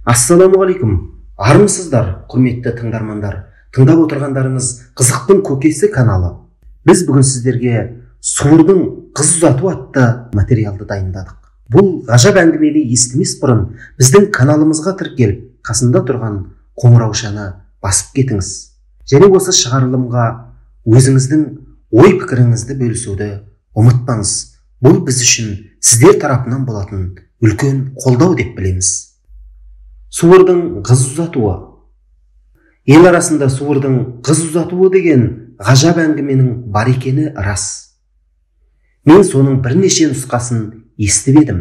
Ассалаумағалейкум. Армысыздар, құрметті тыңдармандар. Тыңдап отырғандарыңыз Қызықтың көкесі каналы. Біз бүгін сіздерге суырдың қыз ұзату атты материалды дайындадық. Бұл ғажап әңгімені естімес бұрын біздің каналымызға тіркеліп, қасында тұрған қоңыраушаны басып кетіңіз. Және осы шығарылымға өзіңіздің ой пікіріңізді бөлісуді ұмытпаңыз. Бұл біз үшін сіздер тарапынан болатын үлкен қолдау деп білеміз. Суырдың қыз ұзатуы. Ел арасында суырдың қыз ұзатуы деген ғажап әңгіменің бар екені рас. Мен соның бірнеше нұсқасын естіп едім.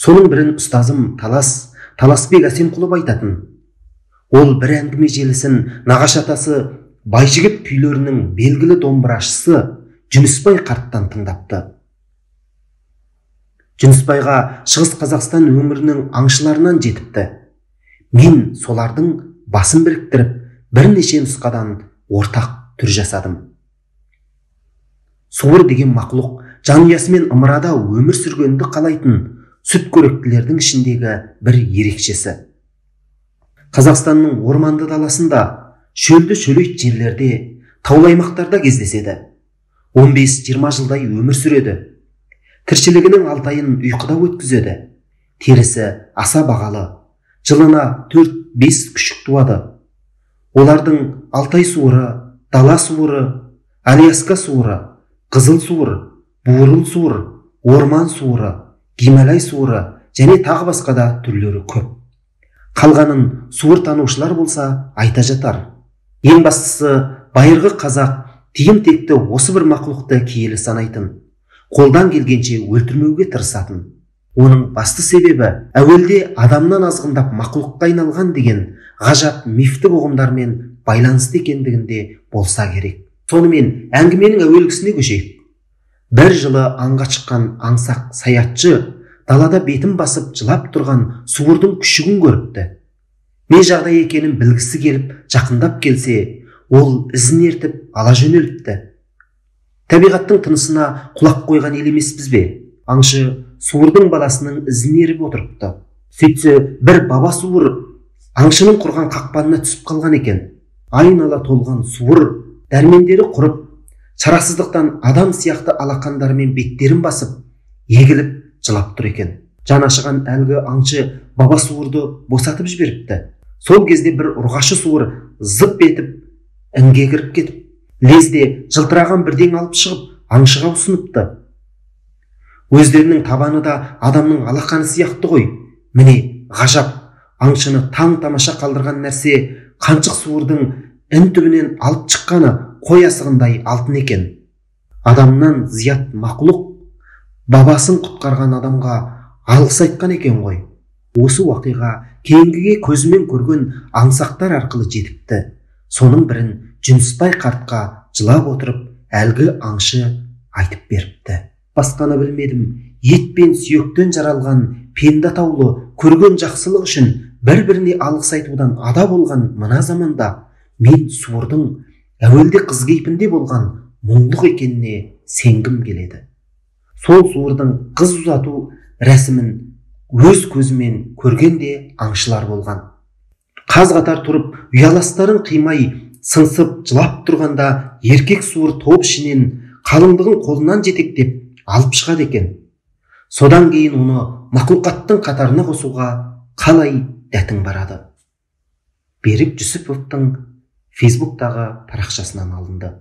Соның бірін ұстазым Таласбек Әсемқұлов айтатын. Ол бір әңгіме желісін нағашы атасы Байжігіт күйлерінің белгілі домбырашысы Жүнісбай қарттан тыңдапты. Жүнісбайға Шығыс Қазақстан өңірінің аңшыларынан жетіпті. Мен солардың басын біріктіріп, бірнеше нұсқадан ортақ түр жасадым. Суыр деген мақлұқ жанұясымен ымырада өмір сүргенді қалайтын сүт көректілердің ішіндегі бір ерекшесі. Қазақстанның орманды даласында, шөлді шөлейт жерлерде, таулы аймақтарда кездеседі. 15-20 жылдай өмір сүреді. Тіршілігінің 6 айын ұйқыда өткізеді. Терісі аса бағалы. Жылына 4-5 күшік туады. Олардың Алтай суыры, дала суыры, Аляска суыры, қызыл суыр, бурыл суыр, орман суыры, Гималай суыры және тағы басқа да түрлері көп. Қалғанын суыр танушылар болса айта жатар. Ең бастысы, байырғы қазақ тиым текті осы бір мақлұқты киелі санайтын. Қолдан келгенше өлтірмеуге тырысатын. Оның басты себебі әуелде адамнан азғындап мақлұққа айналған деген ғажап мифтік ұғымдармен байланысты екендігінде болса керек. Сонымен әңгіменің әуелгісіне көшейік. Бір жылы аңға шыққан аңсақ саятшы далада бетін басып жылап тұрған суырдың күшігін көріпті. Не жағдай екенін білгісі келіп жақындап келсе, ол ізін ертіп ала жөнеліпті. Табиғаттың тынысына құлақ қойған ел емеспіз бе? Аңшы суырдың баласының ізін еріп отырыпты. Сөйтсе, бір баба суыр аңшының құрған қақпанына түсіп қалған екен. Айнала толған суыр дәрмендері құрып, шарасыздықтан адам сияқты алақандарымен беттерін басып, егіліп жылап тұр екен. Жан ашыған әлгі аңшы баба суырды босатып жіберіпті. Сол кезде бір ұрғашы суыр зып етіп інге кіріп кетіп, лезде жылтыраған бірдеңе алып шығып, аңшыға ұсыныпты. Өздерінің табаны да адамның алақаны сияқты ғой. Міне, ғажап, аңшыны таң тамаша қалдырған нәрсе қаншық суырдың ін түбінен алып шыққаны қой асығындай алтын екен. Адамнан зият мақлұқ бабасын құтқарған адамға алғыс айтқан екен ғой. Осы уақиға кейінгіге көзімен көрген аңсақтар арқылы жетіпті. Соның бірін Жүнісбай қартқа жылап отырып, әлгі аңшы айтып беріпті. Басқаны білмедім, ет пен сүйектен жаралған пенде атаулы көрген жақсылық үшін бір-біріне алғыс айтудан ада болған мына заманда мен суырдың әуелде қыз кейпінде болған мұңлық екеніне сенгім келеді. Сол суырдың қыз ұзату рәсімін өз көзімен көрген де аңшылар болған. Қаз қатар тұрып, ұяластарын қимай, сыңсып жылап тұрғанда еркек суыр топ ішінен қалыңдығын қолынан жетектеп алып шығады екен. Содан кейін оны мақұлқаттың қатарына қосуға қалай дәтің барады? Берік Жүсіповтың Фейсбуктағы парақшасынан алынды.